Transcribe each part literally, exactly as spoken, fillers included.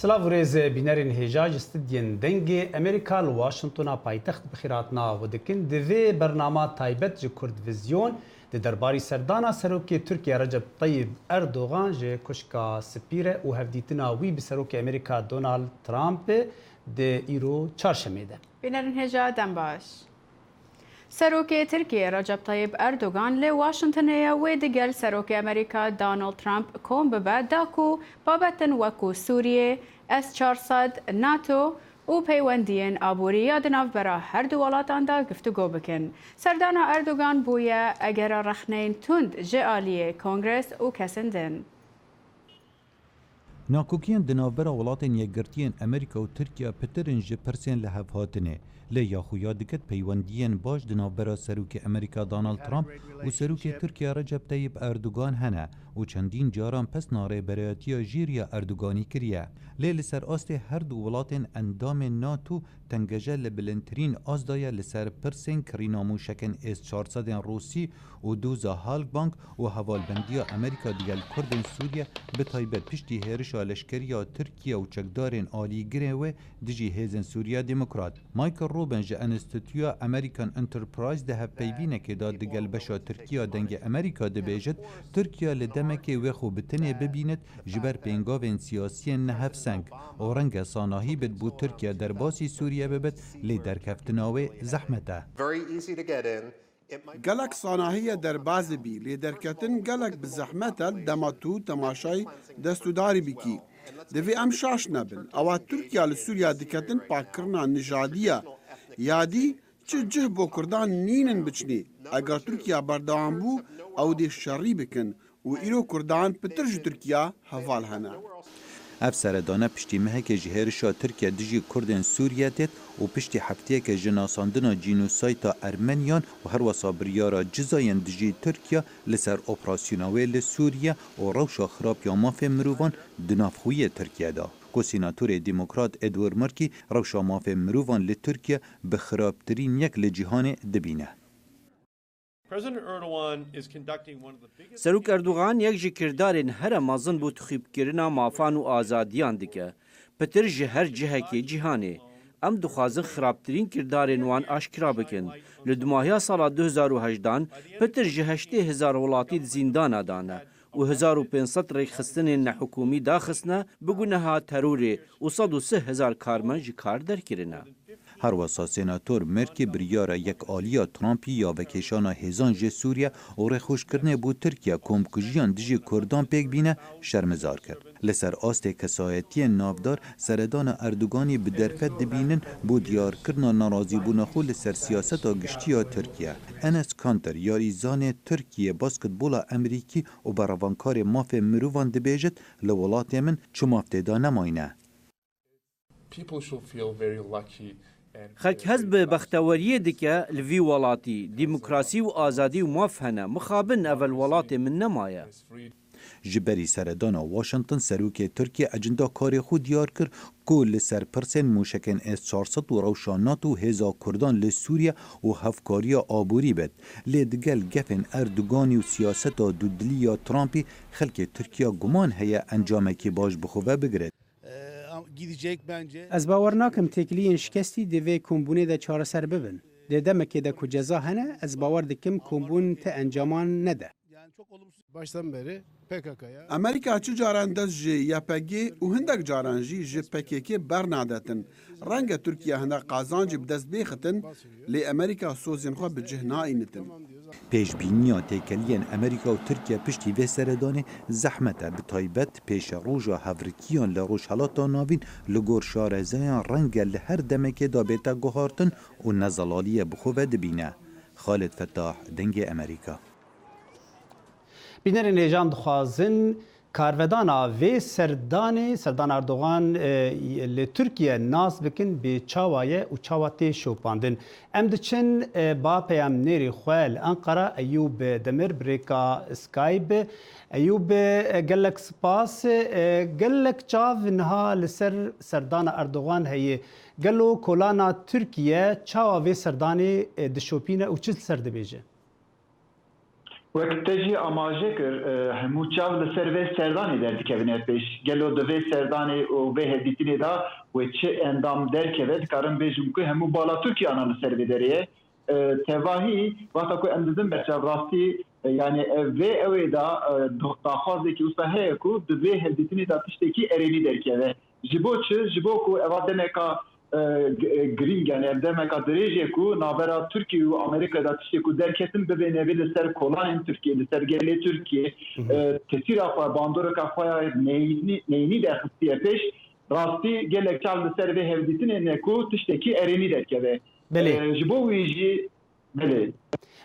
Silav û rêz bînerên hêja ji studiyên Dengê Amerîka li Washingtona paytext bi xêr hatina we dikin. Di vê bernama taybet ji Kurd Vizyon di derbarî serdana Serokê Tirkiye Recep Tayyip Erdogan ji Koşka Spî re û hevdîtina wî bi Serokê Amerîka Donald Trump di îro çarşemê de. Bînerên hêja, dem baş. Serokê Tirkiyê Recep Tayyip Erdogan li Washingtonê ye, wê digel Serokê Amerîka Donald Trump kom bibe, da ku babetên wekû Sûriyê, S çar sed, NATO û peywendiyên aborî ya di navbera her du welatan de giftûgo bikin. Serdana Erdogan bûye egera rexneyên tund ji aliyê Kongres û kesên din. Nakokiyên di navbera Welatên Yekgirtiyên Amerîka û Tirkiye pitir in ji pirsên lihevhatinê. Lê ya xwe ya diket peywendiyên baş di navbera Serokê Amerîka Donald Trump û Serokê Tirkiye Recep Tayyip Erdogan hene û çendîn caran pesna rêberayetiya jêr ya Erdoganî kiriye. Lê li ser astê her du welatên endamên NATO tengeje li bilindtirîn ast de ye li ser pirsên kirîna mûşekên S çar sed ên Rûsî û doza Halkbank û hevalbendiya Amerîka digel Kurdên Sûriye, bi taybet piştî hêrişa leşkerî ya Tirkiye û çekdarên alîgirên wê dijî Hêzên Sûriya Demokrat. Michael Rubin ji Enstîtuya American Enterprise di hevpeyvînekê de digel beşa Tirkiye ya Dengê Amerîka dibêjit, Tirkiye li demekê wê xwe bi tenê bibînit ji ber pêngavên siyasiyên nehevseng û renge sanahî bit bo Tirkiye derbasî Sûriye bibit, lê derkeftina wê zehmet e. Very easy to get in. Gelek sanahî ye derbas bibî, lê derketin gelek bi zehmet e, dema tu temaşayî destûdarî bikî. Divê em şaş nebin. Ewa Tirkiye li Sûriye diketin pakkirina nijadî ye. Ya dî çi cih bo Kurdan nînin biçinê. Eger Tirkiye berdewam bû, ew dê şerî bikin. Û îro Kurdan pitir ji Tirkiya heval hene. Ev seredane piştî mehekê ji hêrişa Tirkiye dijî Kurdên Sûriye têt û piştî hefteyeke ji nasandina cînosayta Ermeniyan û herwesa biryara cizayên dijî Tirkiye li ser operasyona wê li Sûriye û rewşa xirab ya mafên mirovan di nav xwe yê Tirkiye de, ku sînatorê demokrat Edward Markey rewşa mafên mirovan li Tirkiye bi xirabtirîn yek li cîhanê dibîne. President Erdogan is conducting one of the biggest Serok Erdogan yek ji kirdarên here mezin bo tixîbkirina mafan û azadiyan dike. Pitir ji her cihekê cîhanê. Em dixwazin xirabtirîn kirdarên wan aşkira bikin. Li dumahiya sala du hezar û hejdan pitir ji heştê hezar welatî di zîndana dane û hezar û pênc sed rêkxistinên nehikûmî daxistine bi guneha terorê û sed û sî hezar karmend ji kar derkirine. Herwesa Senator Merkî biryara yekaliya Trumpî ya vekêşana hêzan ji Sûriye û rêxweşkirinê bo Tirkiye komkujiyan dijî Kurdan pêk bîne şermezar kir. Li ser astê kesayetiyên navdar, seredana Erdoganî bi derfet dibînin bo diyarkirina nerazîbûna xwe li ser siyaseta giştî ya Tirkiye. Enes Kanter, yarîzanê Tirkiye basketbola Amerîkî û berevankarê mafên mirovan dibêjit, li welatê min çi maf tê de nemayne. People should feel very lucky and Xelk hez bi bexteweriyê dike li vî welatî. Demokrasî û azadî û maf hene. Mixabin ev li welatê min nemaye. Ji berî seredana Washington, serokê Tirkiye ecinda karê xwe diyar kir ku li ser pirsên mûşekên S çar sed û rewşa NATO û hêza Kurdan li Sûriye û hevkariya aborî bit. Lê digel gefên Erdoganî û siyaseta dudilî ya Trumpî, xelkê Tirkiye guman heye encamekî baş bi xwe ve bigire. Ee, gidecek bence. Ez bawer nakim têkiliyên şikestî di vê kombûnê de çareser bibin. Di demekê de ku ceza hene, ez bawer dikim kombûn ti encaman nede. Yani çok olumsuz. Baştan beri P K K'ya. Amerîka çi caran dest ji Y P G û hindek caran jî ji P K K bernadetin. Renge Tirkiye hindek qazancî bi dest bêxitin, lê Amerîka sozên xwe bi cih naînitin. Pêşbîniya têkeliyên Amerîka û Tirkiye piştî vê seredanê zehmet e, bi taybet pêşeroja hevrikiyan li Rojhelata Navîn li gor şarezayan renge li her demekê de bête guhartin û ne zelaliyê bi xwe ve dibîne. Xalid Fetah, Dengê Amerîka. Bînerên hêjan dixwazin karvedana vê serdanê, serdana Erdogan, e, li Tirkiye nas bikin, bê çawa ye û çawa tê şopandin. Em diçin, e, ba peyamnêrê xwe li Enqera, Eyûb Demir, bi rêka Skype. Eyûb, e, gelek spas. E, gelek çav niha li ser serdana Erdogan heye. Gelo kolana Tirkiye çawa vê serdanê, e, dişopîne û çi li ser dibêje? Wek te jî amaje kir, e, hemû çav li ser vê serdanê derdikevine pêş. Gelo di vê serdanê û vê hevdîtinê de wê çi endam derkeve, dikarin bêjim ku hemû bala Tirkiye ana li ser vê derê ye. E, tevahî, wexta ku em didin berçav rastî, e, yani, e, vê ewê de, e, do-, daxwazekî wisa heye ku di vê hevdîtinê de tiştekî erênî derkeve. Ji bo çi? Ji bo ku eva demeka, e, g-, e, girîng, yani ev demeka dirêj e ku navbera Tirkiye û Amerîka de tiştê ku derketin bibê nevê li ser kolanên Tirkiye, li ser gelê Tirkiye, Hı hı. e, tesîra xwe, bandoreka xwe ya neyînî, neyînî derxistiye pêş. Rastî gelek çav li ser vê hevdîtinê ne ku tiştekî erênî derkeve. Belê. E, ji bo wî jî, belê.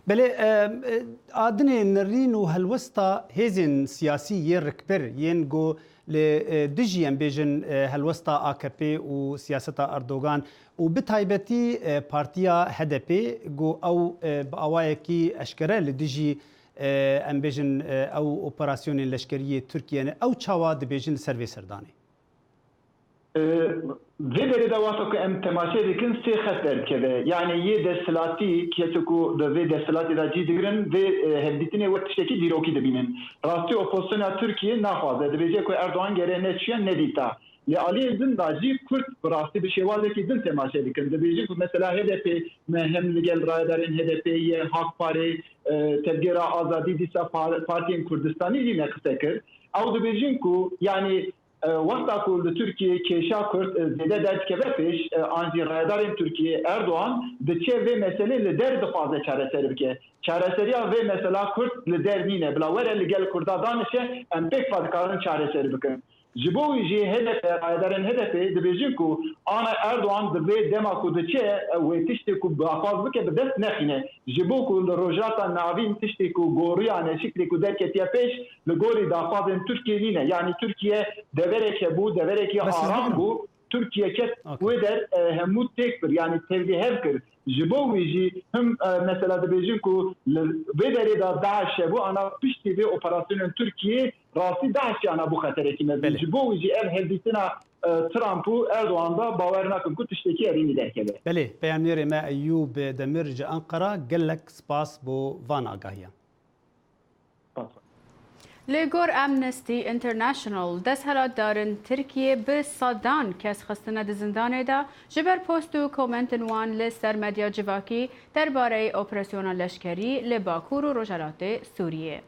Belê, e, e, a dinê nerîn û helwesta hêzên siyasî yê rikber yên ku li, e, dijî, em bêjin, e, helwesta A K P û siyaseta Erdogan û bi taybetî, e, partiya H D P ku ew, e, bi awayekî eşkere li dijî, e, em bêjin, e, ew operasyonên leşkerî yê Tirkiye ne, ew çawa dibêjin li ser vê serdanê? E, vê berê de wexta ku em temaşe dikin, sê xet derdikeve. Yani yê desthilatî, kesê ku di vê desthilatê de cî digirin, vê, e, hevdîtinê wek tiştekî dîrokî dibînin. Rastî opozisyona Tirkiye naxwaze. Dibêje ku Erdogan gere neçûye, nedîta. Li aliyê din de jî Kurd bi rastî bi şêwazekî din temaşe dikin. Dibêjin ku mesela H D P, me hem li gel rayedarên H D P ye, Hak Parê, e, Tevgera Azadî, dîsa par-, partiyên Kurdistanî jî me qise kir. Ew dibêjin ku, yani, E, wexta ku li Tirkiyê kêşa Kurd, e, zêde derdikeve pêş, e, an jî rayedarên Tirkiyê, Erdogan diçe vê meselê li der dixwaze çareser bike. Çareseriya vê mesela Kurd li der nîne. Bila were li gel Kurda danişe, em pêk ve dikarin çareser bikin. Ji bo wî jî H D P, rayedarên H D P dibêjin ku ana Erdogan di vê dema ku diçe, e, wê tiştê ku daxwaz bike bi dest nexîne. Ji bo ku li Rojhilata Navîn tiştê ku goriyane, şiklê ku derketiye pêş, li gorî daxwazên Tirkiye nîne. Yanî Tirkiye deverek hebû, deverekî Bes ez aram bixwim. bû. Tirkiye ket Okey. wê der, e, hemû têk bir, yanî tevlî hev kir. Ji bo wî jî him, e, mesela dibêjin ku li vê derê de DAIŞ hebû, ana piştî vê operasyonên Tirkiye rastî DAIŞ jî ana bû xeterekî mezin. Belê. Ji bo wî jî ev hevdîtina, e, Trump û Erdogan de bawer nakin ku tiştekî erênî derkeve. Belê, peyamnêrê me Eyûb Demir ji Ankara, gelek spas bo van agahiyan. Li gor Amnesty International, desthilatdarên Tirkiyê bi sedan kes xistine di zindanê de ji ber post û komentên wan li ser medya civakî derbareyê operasyona leşkerî li Bakur û Rojhelatê Sûriyê.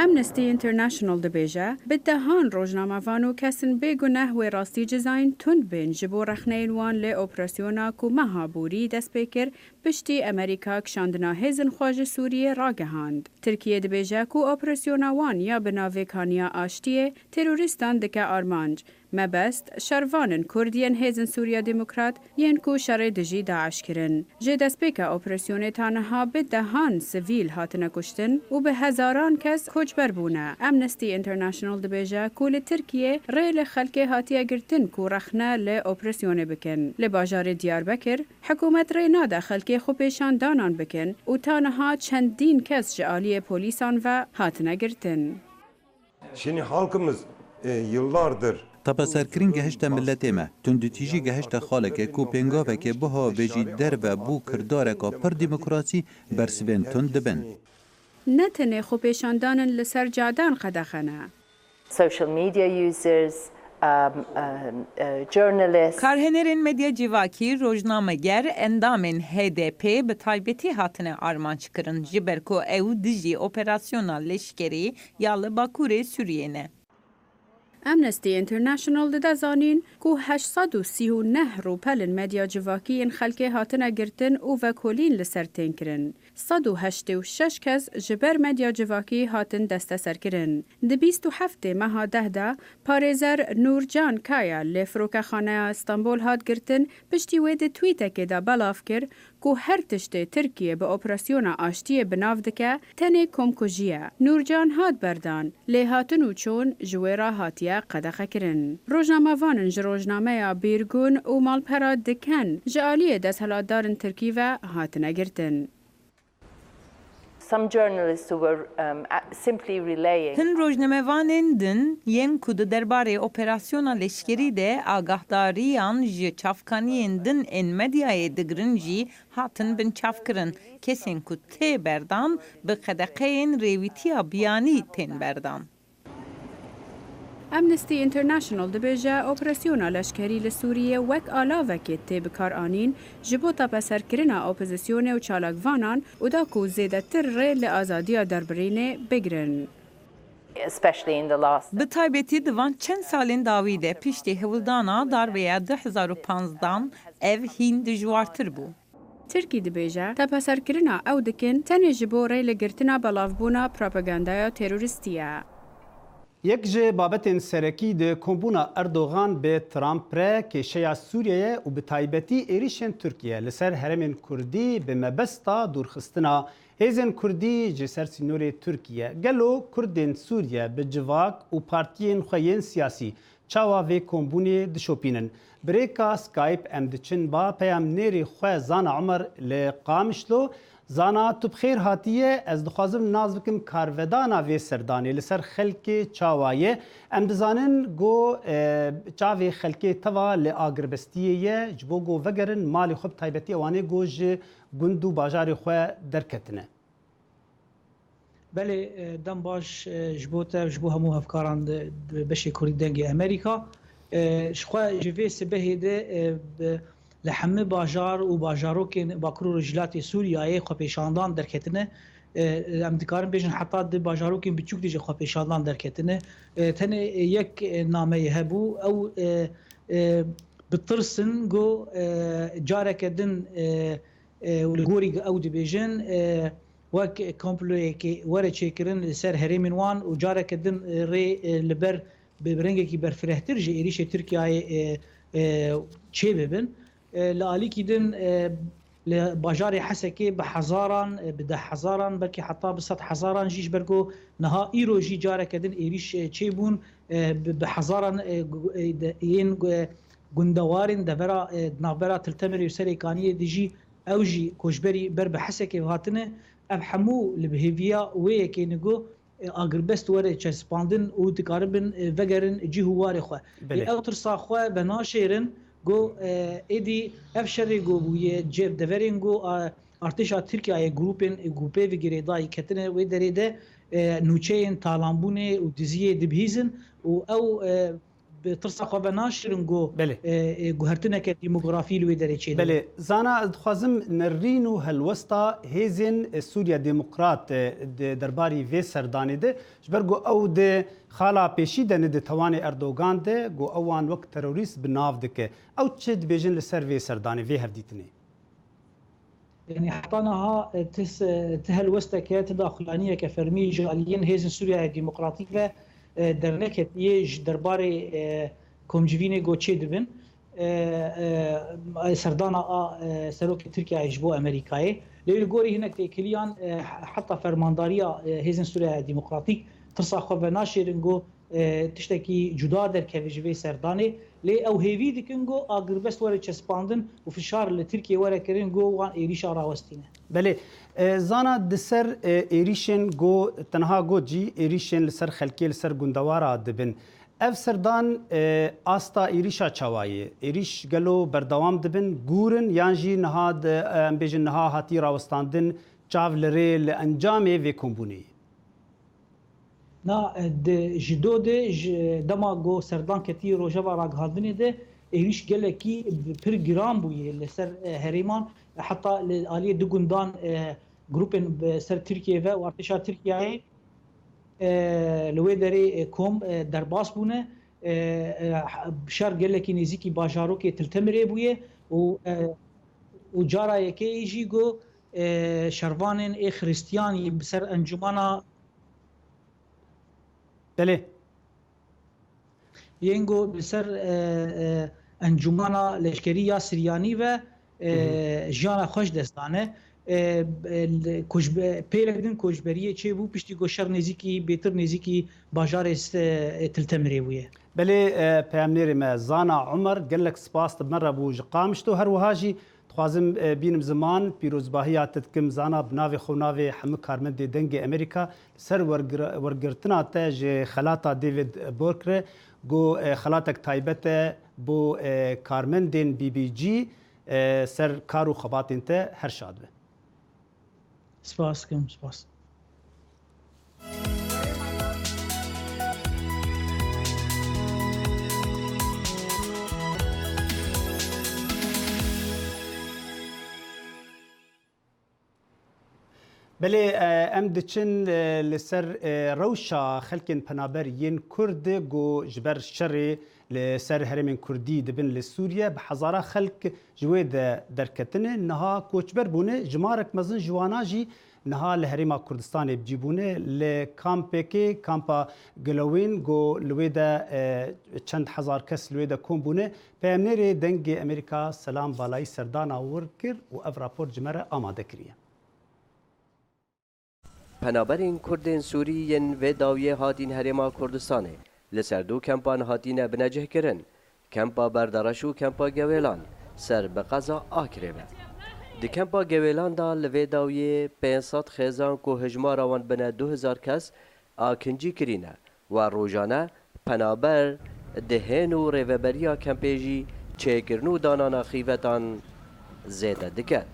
Amnesty International dibêje, bi dehan rojnamevan û kesên bêguneh wê rastî cezayên tund bên ji bo rexneyên wan li operasyona ku meha borî dest pê kir, piştî Amerîka kişandina hêzên xwe ji Sûriyê ragihand. Tirkiye dibêje ku operasyona wan ya bi navê Kaniya Aştiyê terorîstan dike armanc. Mebest, şervanên Kurd yên Hêzên Sûriya Demokrat yên ku şerê dijî DAIŞ kirin. Ji destpêka operasyonê ta niha bi dehan sivîl hatine kuştin û bi hezaran kes koçber bûne. Amnesty International dibêje ku li Tirkiyê rê li xelkê hatiye girtin ku rexne li operasyonê bikin. Li bajarê Diyarbekir, hikûmet rê nade xelkê xwepêşandanan bikin û ta niha çendîn kes ji aliyê polîsan ve hatine girtin. Şimdi halkımız, e, yıllardır Tepeserkirin gehişte milletê me. Tundutîjî gehişte xaleke ku pêngaveke biha vêjî derve bû kirdareka pir demokrasî, bersivên tund dibin. Ne tenê xwepêşandanên li ser cadan qedexe ne. Social media users, um, um, uh, journalists. Karhenerên medya civakî, rojnameger, endamên H D P bi taybetî hatine armanc kirin, ji ber ku ew dijî operasyona leşkerî ya li Bakurê Sûriyê ne. Amnesty International dide zanîn ku heşt sed û sî û neh rûpelên medya civakî yên xelkê hatine girtin û vekolîn li ser tên kirin. Sed û heştê û şeş kes ji ber medya civakî hatin desteserkirin. Di bîst û heftê meha deh de parêzer Nûrcan Kaya li Firokexaneya Stenbol hat girtin, piştî wê di twîtekê de belav kir ku her tiştê Tirkiye bi operasyona aştiyê bi nav dike, tenê komkujî ye. Nûrcan hat berdan, lêhatin û çûn ji wê re hatiye qedexekirin. Rojnamevanên ji rojnameya Bîrgûn û Malpera Diken ji aliyê desthilatdarên Tirkî ve hatine girtin. Some journalists who were um, a- simply relaying. Hin rojnamevanên din yên ku di derbarê operasyona leşkerî de agahdariyan ji çavkaniyên din ên medyayê digirin jî hatin binçavkirin. Kesên ku tê berdan bi qedeqeyên rêwîtiya biyanî tên berdan. Amnesty International dibêje operasyona leşkerî li Sûriyê wek alavekê tê bikaranîn ji bo tepeserkirina opozisyonê û çalakvanan û da ku zêdetir rê li azadiya derbirînê bigirin. Especially in the last. Bi taybetî di van çend salên dawî de piştî hewldana darbeya du hezar û panzdan ev hîn dijwartir bû. Tirkî dibêje, tepeserkirina ew dikin tenê ji bo rê li girtina belavbûna propagandaya terorîstî ye. Yek ji babetên serekî di kombûna Erdogan bi Trump re kêşeya Sûriye ye û bi taybetî êrîşên Tirkiye li ser herêmên Kurdî bi mebesta dûrxistina hêzên Kurdî ji ser sînorê Tirkiye. Gelo Kurdên Sûriye bi civak û partiyên xwe yên siyasî çawa vê kombûnê dişopînin? Bi rêka Skype em diçin ba peyamnêrê xwe Zana Omer li Qamişlo. Zana, tu bi xêr hatiye. Ez dixwazim nas bikim karvedana vê serdanê li ser xelkê çawa ye? Em dizanin ku, e, çavê xelkê teva li agirbestiyê ye, ji bo ku vegerin malê xwe, bi taybetî ewanê ku ji gund û bajarê xwe derketine. Belê, e, dem baş, e, ji bo te, ji bo hemû hevkaran di, di beşê Kurdî Dengê Amerîka. E, ji xwe ji vê sibehê de, e, bi, li hemî bajar û bajarokên Bakur û Rojhilatê Sûriyeyê xwepêşandan derketine. E, em dikarin bêjin heta di bajarokên biçûk de jî xwepêşandan derketine. E, tenê yek, e, nameyê hebû, ew, e, e, bi tirs in ku, e, careke din, e, e, û li gorî ew dibêjin, e, wek komployekê were çêkirin li ser herêmên wan û careke din, e, rê, e, li ber bi rengekî berfirehtir ji êrîşê Tirkiyeyê, e, e, çêbibin. E, li alîkî din, e, li bajarê Hesekê bi hezaran, e, bi deh hezaran, belkî heta bi sed hezaran jî, ji ber ku niha îro jî careke din êrîş, e, çêbûn, e, bi, bi hezaran, e, gu-, e, de, yên gu-, e, gundewarên devera, e, navbera Til Temirê û Serê Kaniyê de jî ew jî koçberî ber bi Hesekê hatine. Ev hemû li bi hêviya wê yekê ne ku, e, agirbest were çespandin û dikaribin, e, vegerin cih û warê xwe. Belê. Lê ew tirsa xwe venaşêrin ku, e, êdî ev şerê ku bûye cêv deverên ku, a, artêşa Tirkiyeyê grûpên, e, ku pê ve girêdayî ketine wê derê de, e, nûçeyên talanbûnê û diziyê dibihîzin û ew, e, bi tirsa xwe venaşirin ku, Belê. e, e, guhertineke demografî li wê derê çêdibe. Belê, Zana, ez dixwazim nerîn û helwesta hêzên, e, Sûriya Demokrat, e, di derbarî vê serdanê de, ji ber ku ew di xala pêşî de ne di tewanê Erdogan de, ku ew wan wek terorîst bi nav dike. Ew çi dibêjin li ser vê serdanê, vê hevdîtinê? Yanî heta niha, e, ti se-, ti helwesteke, ti daxuyaniyeke fermî ji aliyên Hêzên Sûriyeya Demokratîk ve, e, derneketiye ji derbarê, e, komcivînê ku çêdibin, e, e, serdana a, e, serokê Tirkiyeyê ji bo Amerîkayê. Lê li gorî hinek têkiliyan, e, heta fermandariya, e, Hêzên Sûriyeya Demokratîk tirsa xwe venaşêrin ku e, tiştekî cuda derkeve ji vê serdanê, lê ew hêvî dikin ku agirbest were çespandin û fişar li Tirkiyê were kirin ku wan êrîşa rawestîne. Belê, e, Zana, di ser, e, êrîşên ku te niha got jî, êrîşên li ser xelkê, li ser gundewara dibin. Ev serdan, e, asta êrîşa çawa ye? Êrîş gelo berdewam dibin, gûr in yan jî niha di, e, em bêjin niha hatî rawestandin, çav li rê li encamê vê kombûnê ye? Na, e, di, ji do de, ji dema ku serdan ketiye rojeva ragihandinê de, êrîş gelekî bi pir giran bûye li ser, e, herêman, e, heta li aliyê du gundan, e, grûpên bi ser Tirkiyê ve û artêşa Tirkiyeyê, e, li wê derê, e, kom, e, derbas bûne. E, e, şer gelekî nêzîkî bajarokê Til Temirê bûye û, e, û cara yekê jî ku, e, şervanên ê Xiristiyan yî bi ser encûmana Belê. Yên ku li ser, e, e, encûmana leşkerî ya Siryanî ve, e, Hı hı. jiyana xwe ji dest dane. E, e, li koçbe-, pêlek din koçberiyê çêbû, piştî ku şer nêzîkî, bêtir nêzîkî bajarê s-, e, Til Temirê bûye. Belê, e, peyamnêrê me Zana Omer, gelek spas li me re bû ji Qamişlo. Her wiha jî Dixwazim, e, bînim ziman, pîrozbahiya te dikim zana bi navê xwe û navê hemû karmendê Dengê Amerîka li ser wergira-, wergirtina te ji xelata David Burke re, ku, e, xelatek taybet e bo, e, karmendên B B G, e, ser kar û xebatên te her şad be. Spas dikim, spas. Belê, e, em diçin, e, li ser, e, rewşa xelkên penaber yên Kurd ku ji ber şerê li ser herêmên Kurdî dibin li Sûriye, bi hezara xelk ji wê de derketine, niha koçber bûne, jimarek mezin ji wana jî niha li Herêma Kurdistanê bi cî bûne, li kampekê, kampa Gilewên, ku li wê de, e, çend hezar kes li wê de kom bûne. Peyamnêrê Dengê Amerîka Selam Balayî serdana wir kir û ev rapor ji me re amade kiriye. Penaberên Kurdên Sûrî yên vê dawiyê hatîn Herêma Kurdistanê li ser du kempan hatine binecihkirin, Kempa Berdereş û Kempa Gewêlan ser bi qeza Akrê ve. Di Kempa Gewêlan de li vê dawiyê pênc sed xêzan ku hijmara wan bine du hezar kes, akincî kirîne we rojane penaber dihên û rêveberiya kempê jî çêkirin û danana xîvetan zêde dike.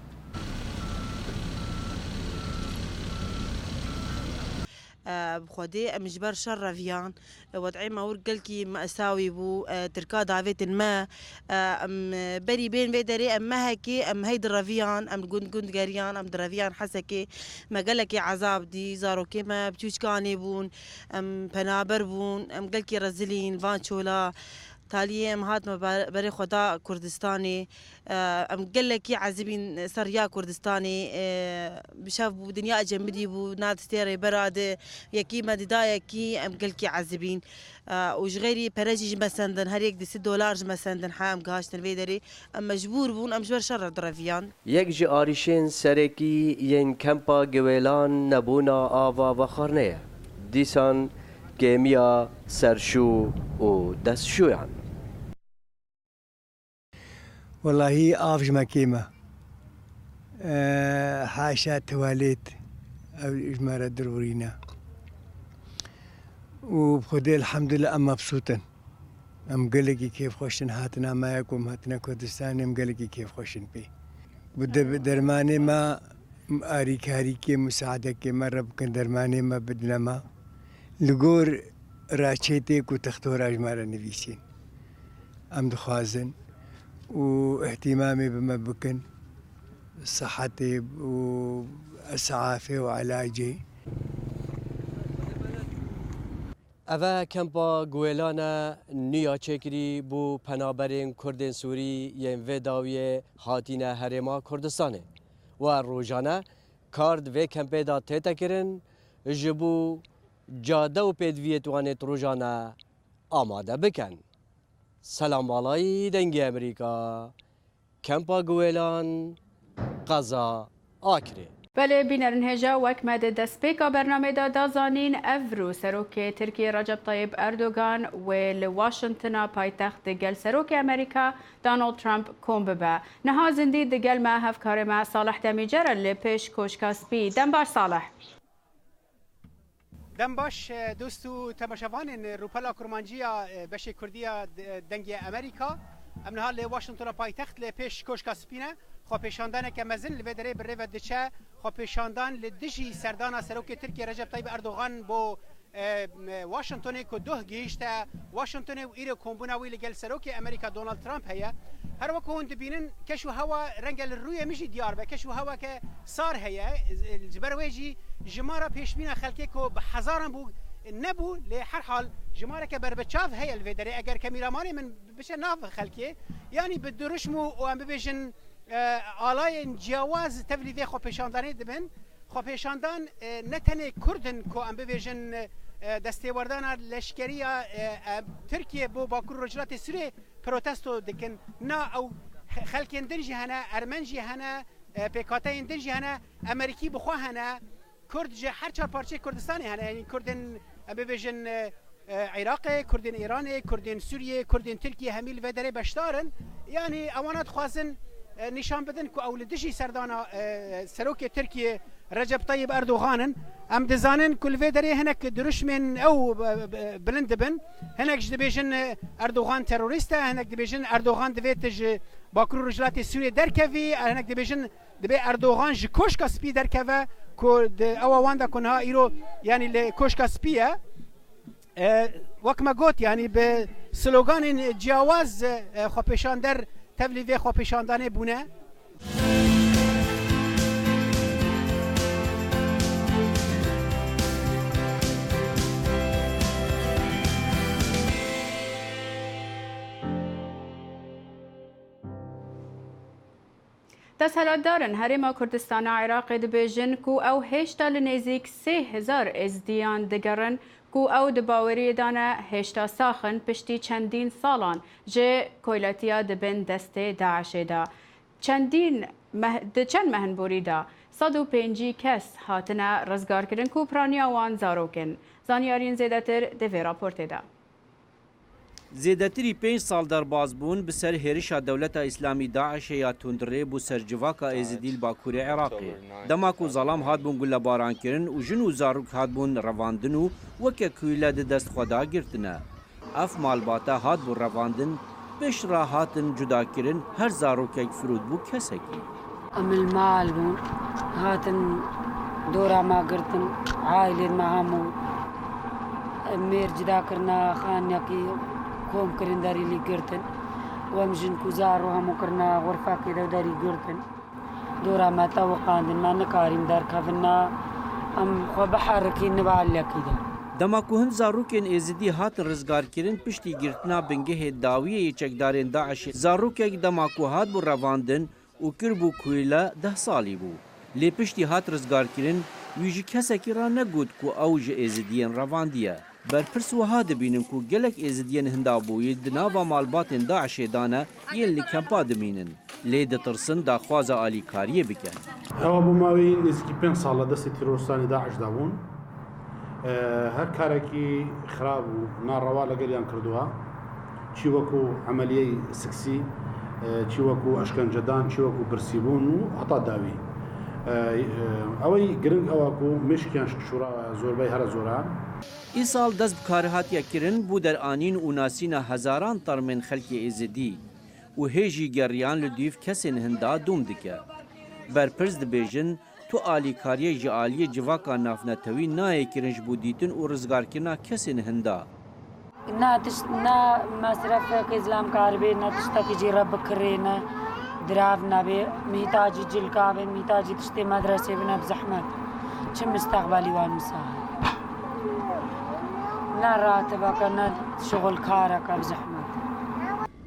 Bi Xwedê em ji ber şer reviyan, wed'ê me wir gelkî mesawî bû, Tirka davêtin me, em berî bên vê derê em mehekê em hey direviyan, em gund gund geriyan, em direviyan Hesekê, me gelekî ezab dî, zarokê me biçûçkanê bûn, em penaber bûn, em gelkî rezilîn van çola. Taliyê em hatime ber-, berê xwe da Kurdistanê. Em gelekî ezibîn ser riya Kurdistanê. Bi şev bû, dinya ecemidî bû, na distê rêbera di yekî me dida yekî, em gelkî ezibîn. Û ji xeyrî pere jî ji me sendin, her yek di sî dolar ji me sendin, ha em gihaştin vê derê. Em mecbûr bûn, em ji ber şer re direviyan. Yek ji arîşên serekî yên kempa Giwêlan nebûna ava vexwarnê ye. Dîsan kêmiya serşû û destşûyan. Welahî av ji me kêm e. E, haşa tuwalêt ew ji me re dirûrîne. Û bi Xwedê elhamdulillah em mebsût in. Em gelekî kêfxweş in hatina me ya ku em hatine Kurdistanê, em gelekî kêfxweş in pê. Bi de-, dermanê me, arîkarîkê, musaedekê me re bikin, dermanê me bidine me. Li gor raçêtê ku textora ji me re nivîsîn. Em dixwazin û îhtîmamê bi me bikin, sihetê û esafê û elacê. Eve kempa Guwêlan e, nûya çêkirî bo penaberên Kurdên Sûrî yên vê dawiyê hatîne Herêma Kurdistanê. We rojane kar di vê kempê de tête kirin, ji bo cade û pêdiviyê wan ê di rojan de amade bikin. Selam Balayî, Dengê Amerîka, Kempa Guwêlan, qeza Akrê. Belê, bînerên hêja, wek me di destpêka bernamê de da zanîn, evro serokê Tirkiyê Recep Tayyip Erdogan wê li Washingtona paytext digel serokê Amerîka Donald Trump kom bibe. Niha zindî digel me hevkarê me Salih Demîcer e li pêş Koşka Spî. Dem baş Salih. Dem baş, e, dost û temaşevanên Rûpela Kurmancî ya, e, beşê Kurdî ya, e, Dengê Amerîka. Em niha li Washingtona paytext li pêş Koşka Spî ne. Xwepêşandaneke mezin li vê derê bi rê ve diçe. Xwepêşandan li dijî serdana Serokê Tirkiyê Recep Tayyip Erdogan bo, e, Washingtonê ku doh gihîşte Washingtonê û îro kombûna wî li gel Serokê Amerîka Donald Trump heye. Her wek hûn dibînin, keş û hewa renge li rûyê min jî diyar be. Keş û hewake sar heye. Ji ber wê jî jimara pêşbîna xelkê ku bi hezaran bû, nebû, lê her hal jimareke berbiçav heye li vê derê. Eger kemîramanê min biçe nav xelkê, yanî bi dirûşm û, û em bibêjin, e, alayên ciyawaz tevlî vê xwepêşandanê dibin. Xwepêşandan, e, ne tenê Kurd in ku em bibêjin, e, destêwerdana leşkerî ya, e, e, Tirkiye bo Bakur Rojhilatê Sûriyê protesto dikin. Na, ew xe-, xelkên din jî hene, Ermen jî hene, e, pêkhateyên din jî hene, Emerîkî bi xwe hene. Kurd ji her çar parçeyê Kurdistanê hene. Yanî Kurdên, em bibêjin, e, e, Iraqê, Kurdên Îranê, Kurdên Sûriyê, Kurdên Tirkiyê hemî li vê derê beşdar in. Yanî ewana dixwazin e, nîşan bidin ku ew li dijî serdana, e, serokê Tirkiyê Recep Tayyip Erdogan in. Em dizanin ku li vê derê hinek dirûşmên ew, e, e, bilind dibin. Hinek ji dibêjin, e, Erdogan terorîst e, hinek dibêjin Erdogan divê tu ji Bakur û Rojhilatê Sûriyê derkevî, hinek dibêjin dibê Erdogan ji Koşka Spî derkeve ku di ewa wan de ku niha îro, yanî li Koşka Spî ye. E, wek me got, yanî bi sloganên ciyawaz, e, xwepêşander tevlî vê xwepêşandanê bûne. Desthilatdarin Herêma Kurdistana Iraqê dibêjin ku ew hêşta li nêzîk sê hezar Êzidiyan digerin ku ew di baweriyê de ne hêşta sax in piştî çendîn salan ji koyletiya di bin destê DAIŞê de. Çendîn meh, di çend mehinborî de sed û pêncî kes hatine rizgarkirin ku piraniya wan zarok in. Zanyariyên zêdetir di vê raportê de. Zêdetirî pênc sal derbazbûn bi ser hêrişa Dewleta Îslamî DAIŞê ya tundrê bû ser civaka Êzidî li Bakurê Iraqê. Dema ku zalam hatbûn gulebarankirin û jin û zarok hatbûn revandin û weke kûle di dest xwe de girtine. Ev malbate hatbû revandin, piştre hatin cudakirin, her zarokek firût bû kesekî. Em li mal bûn, hatin dora me girtin, ailên me hemû mêr cida kirine, xaniyekî kom kirin derî lî girtin. Û em jin ku zaro hemû kirine xurfekê de derî girtin. Dora me tewiqandin, me nikarîn derkevin, ne em xwe biherikîn nibe aliyekî de. Dema ku hin zarokên Êzidî hatin rizgarkirin, piştî girtina bingehê dawiyê yê çekdarên DAIŞê, zarokek dema ku hatbû revandin, û kiribû kûle deh salî bû. Lê piştî hat rizgarkirin, wî ji kesekî re negot ku ew ji Êzidiyên revandiye. Berpirs wiha dibînin ku gelek Êzidiyên hindabûyî di nava malbatên DAIŞê de ne yên li kempa dimînin. Lê ditirsin daxwaza alîkariyê bikin. Ewa bû mawê nêzîkî pênc sal e destê terorîstanê DAIŞ de bûn. E, her karekî xirab û narewa legeliyan kirdoa. Çî wekû emeliyeyê seksî, e, çî wekû eşkencedan, çî wekû birsîbûn û heta dawî. E, e, ewey giring ew e ku mêşkiyan şora zorbey here zor e. Îsal dest bi karê hatiye kirin, bû deranîn û nasîna hezaran termên xelkê Êzidî û hê jî geriyan li dûv kesên hinda dûm dike. Berpirs dibêjin, tu alîkariyê ji aliyê civaka navnetewî nayê kirin ji bo dîtin û rizgarkirina kesên hinda. Na tişt, na mesrefekê zilam karibê, na tiştekî jî re bikirê, ne dirav nebê, mîhtacî cilka bê, mîhtacî tiştê medresê bine bi zehmet. Çi misteqbelî wan wisa heye? Ne ratibeke, ne şixulkareke bi zehmet.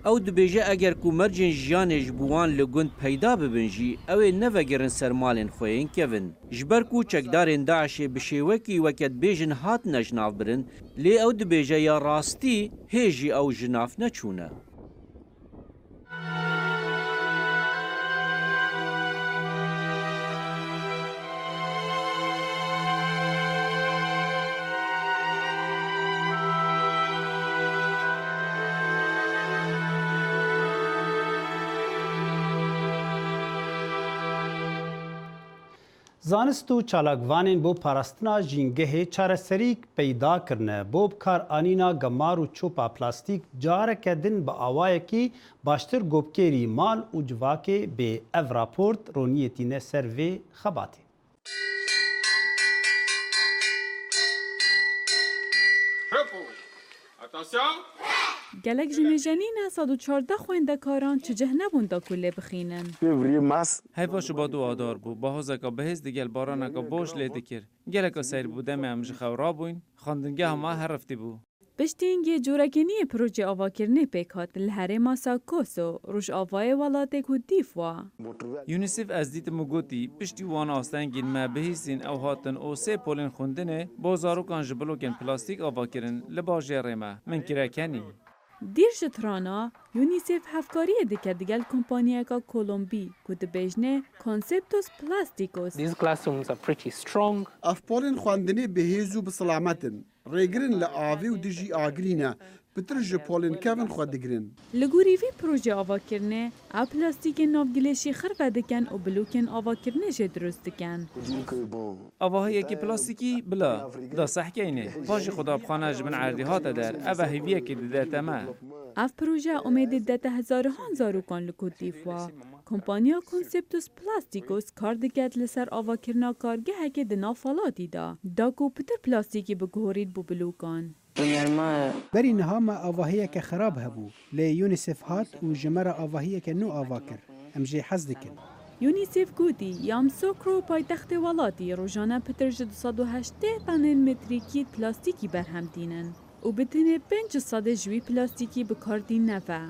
Ew dibêje, eger ku mercên jiyanê ji bo wan li gund peyda bibin jî, ew ê nevegerin ser malên xwe yên kevin. Ji ber ku çekdarên DAIŞê bi şêwekî weke dibêjin hatine jinavbirin, lê ew dibêje ya rastî hê jî ew jinav neçûne. Zanist û çalakvanên bo parastina jîngehê çareserîk peyda kirine bo bikaranîna gemar û çopa plastîk careke din bi awayekî baştir gopkêrî mal û civakê bê. Ev raport roniyê tîne ser vê xebatê. Gelek ji mêjenî ne sed û çardeh xwendekaran çi cih nebûn da ku lê bixînin. Février, mars. Heyva Şubat û Adar bû. Bahozeka bihêz digel baraneka baş lê dikir. Geleka seyr bû demê em ji xew rabûyn. Xwendingeha me her reftî bû. Piştî hingê corekê nî yê projê avakirinê pêk hat li herêma Sakoso, rojavayê welatê ku dîf wa. UNICEF ez dîtim û gotî, piştî wan astengîn me bihîsîn ew hatin û sê polên xwendinê bo zarokan ji blokên plastîk ava kirin li bajêrê me. Min kire kenî. Dîr ji trana, UNICEF hevkariyê dike digel kompaniyeka Kolombî ku dibêjne Conceptos Plásticos. These classrooms are pretty strong. Ev polên xwendinê bi hêz û bi silamet in. Rêgir in li avê û dijî agirî ne. pitir ji polên kevin xwe digirin. Li gorî vî projê avakirinê, ew plastîkên navgilêşî xirve dikin û bilokên avakirinê jê dirust dikin. Avahiyekî plastîkî bila da sehkeynê. Paşê xwe dabxane ji bin erdî hate der. Ev e hêviyekê dide te me. Ev proje umêdê dete hezarihan zarokan li Côte d'Ivoire. Kompanya Conceptus Plasticos kar diket li ser avakirina kargehekê di nav welatî de, da ku pitir plastîkî biguhorît bo bilokan. Berî niha me avahiyeke xirab hebû, lê UNICEF hat û ji me re avahiyeke nû ava kir. Em jê hez dikin. UNICEF gotî, Yamoussoukro, paytextê welatî, rojane pitir ji du sed û heştê tonên metrîkî plastîkî berhem tînin û bi tenê pênc sedê ji wî plastîkî bi kar tînine ve.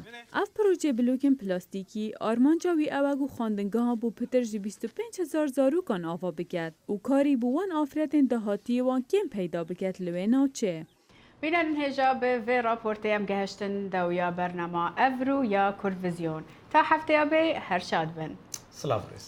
Ev projê bilokên plastîkî, armanca wî ew e ku xwendingeha bo pitir ji bîst û pênc hezar zarokan ava biket û karî bo wan afretên dahatiyê wan kêm peyda biket li wê navçê. Bînerên hêja bi vê raportê em gehiştin dewiya bernama Evro ya Kurdvizyon. Ta hefteya bê her şad bin. Silav rêz.